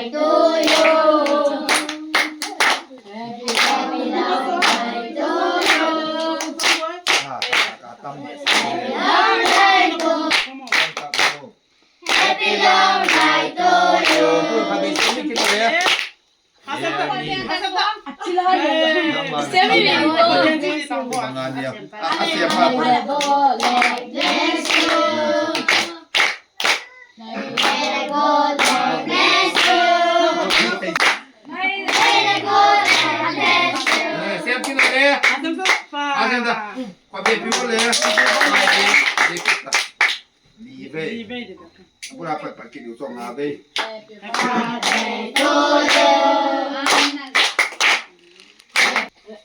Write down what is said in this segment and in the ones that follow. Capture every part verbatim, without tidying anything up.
life to you. Happy, happy long life to you. Happy long life to you. Happy long life to you. May the good Lord bless you. May the good Lord bless you. Li vei. Li vei de. Abula pat pat kit u chong nga vei. Happy birthday to you.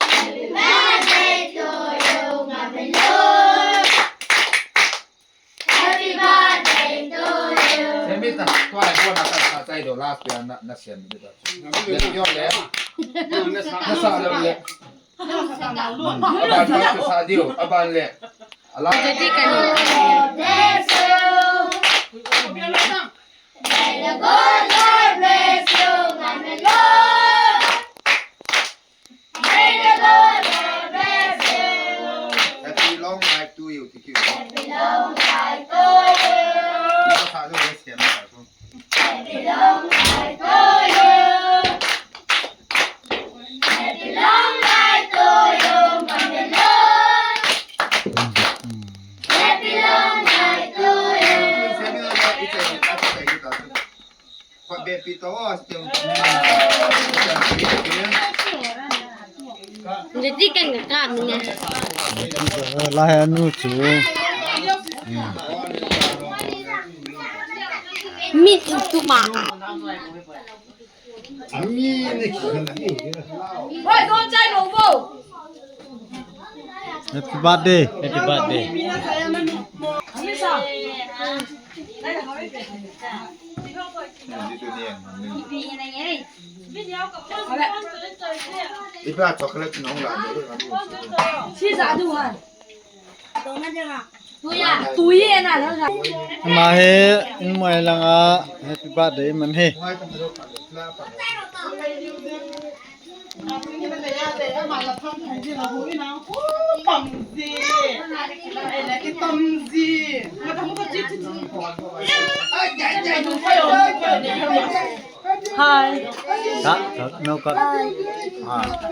Happy birthday to you, Ngapelo. Happy birthday to you. Semita, tua ai bona ka sa sai do last year na na sem de ta. Yo le. Na sa le. Aban pa sa diu, aban le. Ala. Jadi kan. May the good Lord bless you, Ngapelo. May the good Lord bless you. Happy long life to you, thank you. Happy long life to you. Happy long life to you. Happy long life to you, Ngapelo. Happy long life to you. Jadi kan ngakam ni. Lah anu chu. Mi tu ma. Happy birthday. Happy birthday. Ipa chocolate nong la. Ama hi, in mai langa happy birthday man hi. Hi. Ka, ka, no, ka. Hi.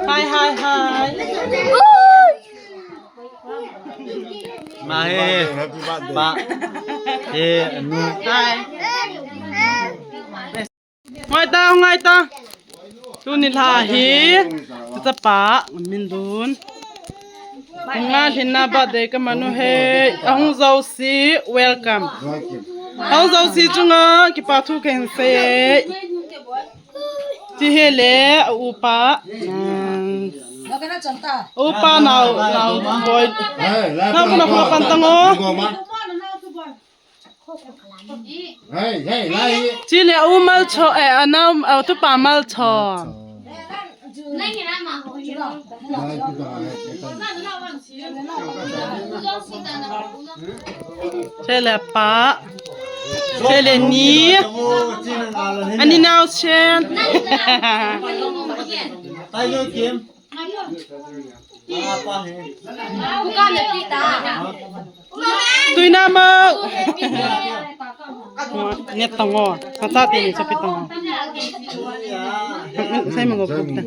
Hi, hi, hi. Ma he. Happy birthday. Pa. He, nu. Hi. Ngai ta, ngai ta. Tuni lha hi. Tapa, min dun. Nga lhinna birthday ka manu he. Ahung jouse, welcome. Ahung jouse chunga, kipa thu ken sei. Ti he le, a upa. Upa nau, nau boy. Nau kuna kula pan tango. Chi le u mal cho, eh, a nau, a tupa mal cho. Sele pa. Sele ni. Ani nao sen. Tayo Kim. Tui na mo. Net tong o. Sa sa te ni sa pi tong o. Sai mo ngo puk ta.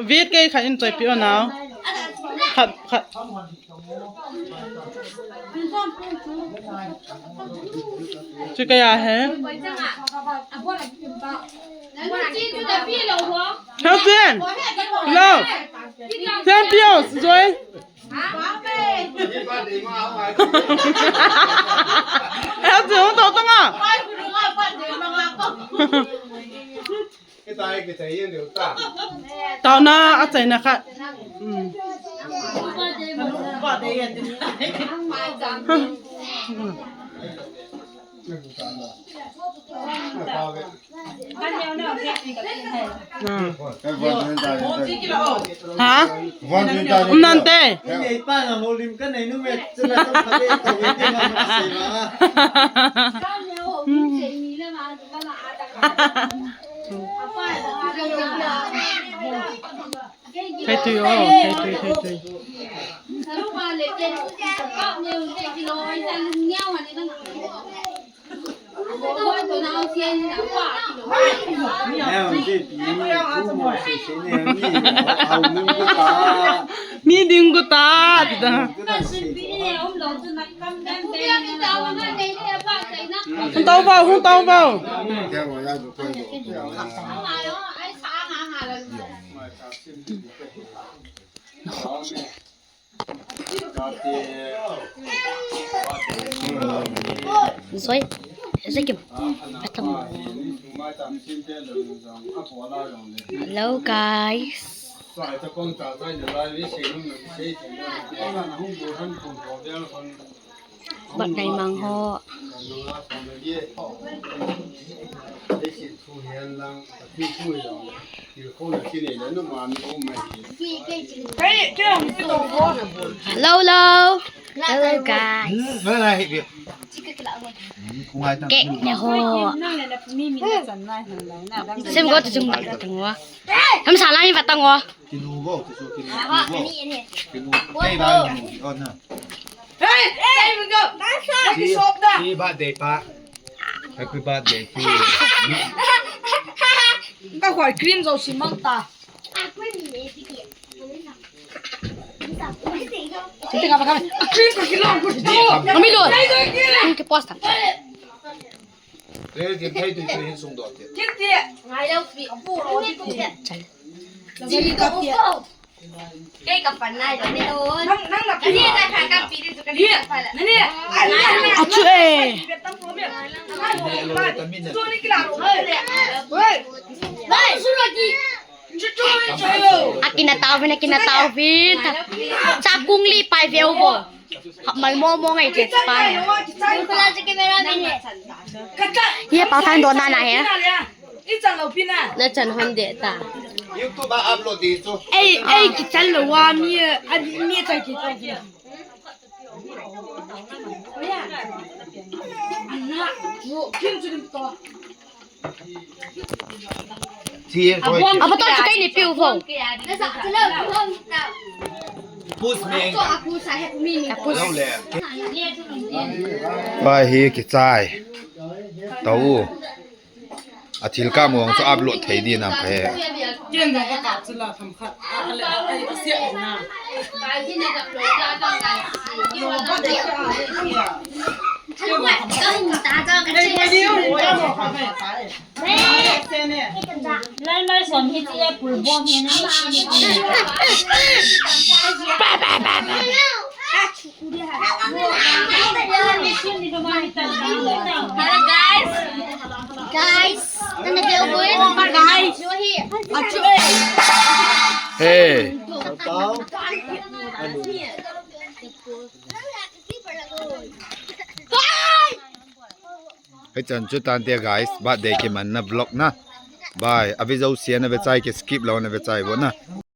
Vet kei khat in choi pi o nao. Khat khat. Chu kei a he. Hello. Hello. Champions, Joy. Hello, Joy, hung tau tang a. Taona a chaina khat. Hmm. Hmm. Ha? Um nante. Thei tui o, thei tui, thei tui. Mi ding ko ta, ti ta. Hung tau vau, hung tau vau. Zoi, zoi kim. Hello, guys. Bat nai mang ho. Hello, hello. Hello, guys. Kek ne ho. Sem go tu jung ba tang wa. Ham sa lang hi ba tang wa. Kinu bo, kinu, kinu bo. Kinu, kei ba, oh, na. Hey, hey, we go. Happy birthday, pa. Happy birthday to you. Ka khoi cream zo si mang ta. Ate ka ba ka. Cream ka kilo ko. Kami lo. Ang ke posta. Re, ke thei tu tu hin sung do te. Kin te. Ngai lo pi. Apu ro ti te. Chal. Jili ko ko. Kei ka pan nai lo ne o. Nang, nang na pi. Ni na ka ka pi tu ka ni ka pa la. Ni. Achu e. Tu ni kila ro. Wei. Wei, su ro ki. Akina tauvin, akina tauvin. Chakung li pai veu bo. Mal mo mo ngai che pai. Ye pa than do na na he. Na chan hon de ta. YouTube a upload di chu. Ei, ei, ki chan lo wa mi, a mi chai ki chai. Ana, wo, kin chu dim to. Abo to chu kei ni piu vo. Push me. Push. Lo le. Pai hi kichai. Tau. A thil ka mong chu upload thei di nam ka he. Ken da ka ka chu la tham khat. A le, a, a sia na. Lai mai som hi ti apple bom hi na. Hello, guys. Guys, guys. Hey. Hichan chu tante guys, birthday kimanna vlog na. Bye. Ave jouse ana ve chai, kei skip lou ana ve chai vo na.